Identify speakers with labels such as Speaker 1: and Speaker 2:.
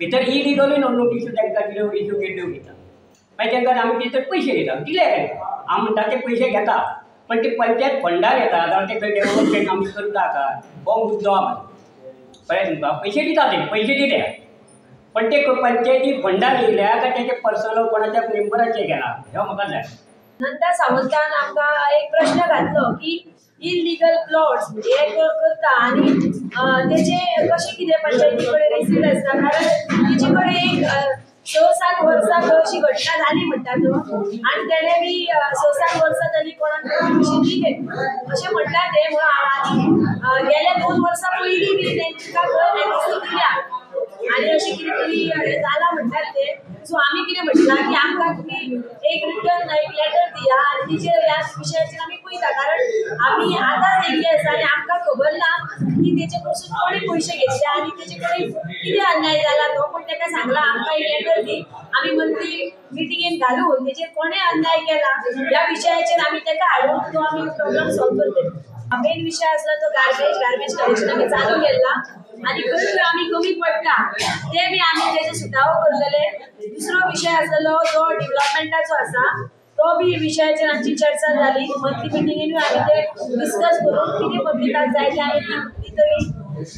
Speaker 1: भितर इलिगलूय नोटिसो तांकां कितें इशू केल्ल्यो वयता. मागीर तांकां आमी कितें पयशे दिता, दिले तांकां. हांव म्हणटा ते पयशे घेता पण ते पंचायत फंडार येता जाल्यार ते खंय डेवलपमेंट आमी करता काय, हो मुद्दो आहा. कळ्ळें तुमकां? पयशे दिता ते, पयशे दिले पण ते पंचायती फंडार येयल्या काय तेजे पर्सनल कोणाच्या मेंबराचे गेला, हे म्हाका जाय.
Speaker 2: नंदा सावंतान आमकां एक प्रश्न घातलो की इलिगल प्लॉट्स हे करता आनी तेजे कशें कितें पंचायती कडेन रिसीट आसता, कारण तेजे कडेन एक 6-7 वर्सां अशी घटना जाली म्हणटा तो, आनी तेणें बी 6-7 वर्सां ताणी कोणाक पयशे दिले अशें म्हणटा ते. म्हणून आनी गेल्या 2 वर्सां पयलीं बी तेंकां खंय एनओसी दिल्या आनी अशें कितें तरी हें जालां म्हणटात ते. सो आमी कितें म्हटलां की आमकां तुमी एक रिटर्न एक लेटर दिया आनी तेजेर ह्या विशयाचेर आमी पळयता, कारण आमी आतांच येयल्ले आसा आनी आमकां खबर ना की तेचे कडसून कोणी पयशे घेतले आनी तेचे कडेन कितें अन्याय जाला तो. पूण तेका सांगलां आमकां एक लेटर दी, आमी मंथली मिटिंगेन घालून तेचेर कोणें अन्याय केला ह्या विशयाचेर आमी तेका हाडून तो आमी प्रॉब्लम सॉल्व करतले. मेन विशय आसलो तो गार्बेज, गार्बेज कलेक्शन आमी चालू केल्ला आनी खंय खंय आमी कमी पडटा ते बी आमी तेजो सुटावो करतले. दुसरो विशय आसलो तो डेव्हलपमेंटाचो आसा, तो बी विशयाचेर आमची चर्चा जाली. मंथली मिटिंगेनूय आमी ते डिस्कस करून कितें पब्लिकाक जाय तें आमी दितली.